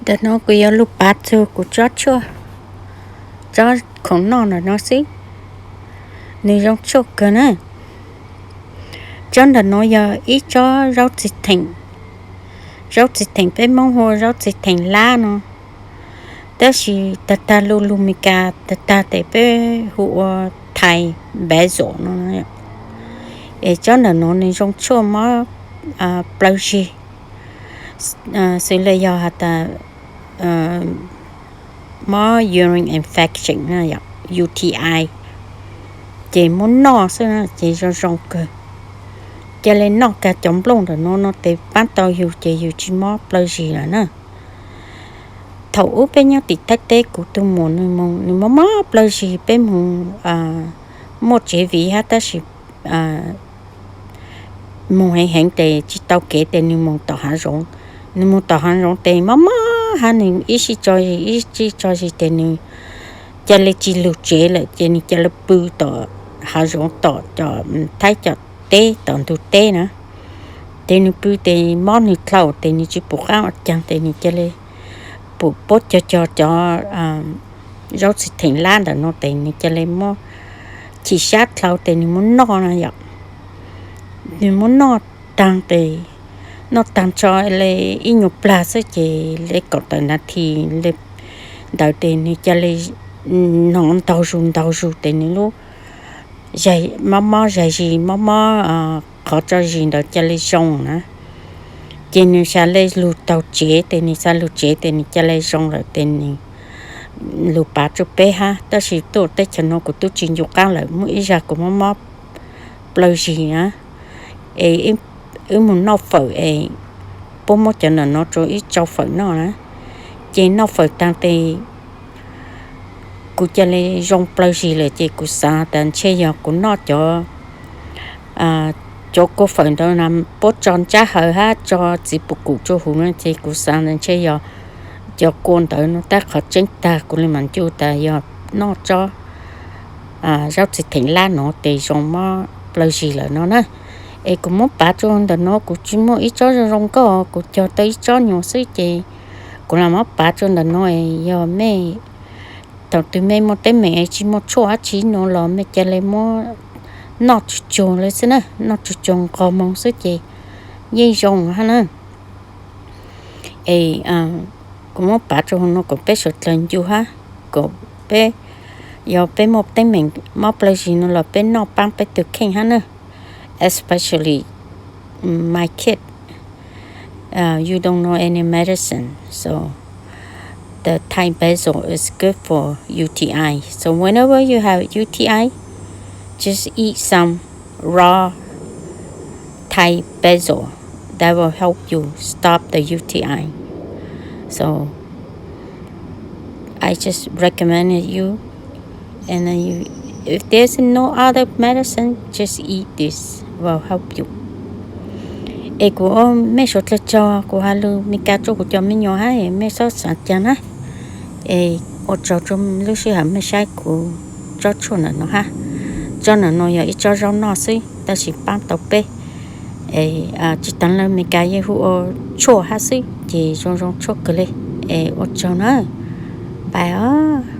Ntawm no kuv yuav lug pav txug kuv tsob tshuaj, tsob khoom noj ntawm no xwb. Nws zoo tshuaj kawg na. Tsob ntawm no yog ib tsob zaub txiv theem. Zaub txiv theem peb Moob hu ua zaub txiv theem lab no, tab sis tag tag lug lug Meskas tag tag tes peb hu ua Thai basil no. Es tsob ntawm no nws zoo tshuaj mob plaws zig, xws le yog has tas mob urine infection, U T I, ces muab noj xwb ces zoo zoo kawg. Ca le noj kag cov nplooj ntawm no no tes paab tau yug ces yug tsis mob plaws zig lawm na. Thaum ub peb nyob tim Thaib teb kuv tug muam nws mob mob plaws zig, peb moog muaj tsev viv hab tab sis moog heev heev tes tsis tau kev tes nws moog tom hav zoov. Nws moog tom hav zoov tes mob mob hab nws ib sij tso zis ib sij tso zis tes nws ca le tsis lug tsev lawm ces nws ca le pw tom hav zoov tom cov Thaib cov teb tom ntug teb na. Ces nws pw tes mob nws dlhau tes nws tsis pum qaab ua caag tes nws ca le pum puab cog cog cov zaub txiv theem lab ntawm no tes nws ca le muab chim sab dlhau tes nws muab noj no yom. Nws muab noj taag tes, noj taag tso le ib nyuas plag xwb ces le kaum tawm nas this le ntawd tes nws ca le hnov ntaug zug ntaug zug tes nws lub mob mob zais zis mob mob qhov tso zis ntawd ca le zoo na. Ces nws xav le lug taug tsev tes nws xav lug tsev tes nws ca le zoo lawm tes nws lug pav rua peb hab. Tab sis tuaj teb chaws no kuv tub tsis ncu qaab lawm, muaj ib zag kuv mob mob plaws zis na, es wb moog noj fawm es puab muab cov ntawm no rua wb tsau fawm noj na. Ces noj fawm taag tes kuv ca le zoo plaws zis lawm ces kuv xaav tas ntshe yog kuv noj cov, cov kua fawm ntawd na puab tso ntsab hawv hab tso txiv pum kum rua huv na ces kuv xaav tas ntshe yog cov kua ntawd no tab qhov tseeb tag kuv le maam ncu tas yog noj tsob zaub txiv theem lab no tes zoo mob plaws zis lawm no na. Es kuv muab pav rua ntawm no kuv tsis muaj ib tsob zoo zoo nkauj, kuv cog tau ib tsob nyuas xwb ces kuv lam muab pav rua ntawm no es yog mej thaum twg mej muaj teeb meem es tsis muaj tshuaj dab tsi no los mej ca le muab noj tsuag tsuag le xwb na, noj tsuag tsuag nqos moog xwb ces yeej zoo hab na. Es kuv muab pav rua huv no kom peb suav dlawg ncu hab, kom peb, yog peb muaj teeb meem mob plaws zis no los peb noj paab peb tug kheej hab na. Especially my kid, you don't know any medicine, so the Thai basil is good for U T I. So whenever you have U T I, just eat some raw Thai basil. That will help you stop the U T I. So I just recommend it you. And then you, if there's no other medicine, just eat this. Will help you. Es kuv ua mej suav dlawg tsaug, kuv has lug Meskas rua kuv cov me nyuam hab mej xob xaav caag na. Es ua tsaug rua lub sij hawm mej saib kuv tsob tshuaj ntawm no hab. Tsob ntawm no yog ib tsob zaub noj xwb tab sis paab tau peb. Es tsis taag le Meskas yeej hu ua tshuaj hab xwb ces zoo zoo tshuaj kawg le. Es ua tsaug na. Bye os.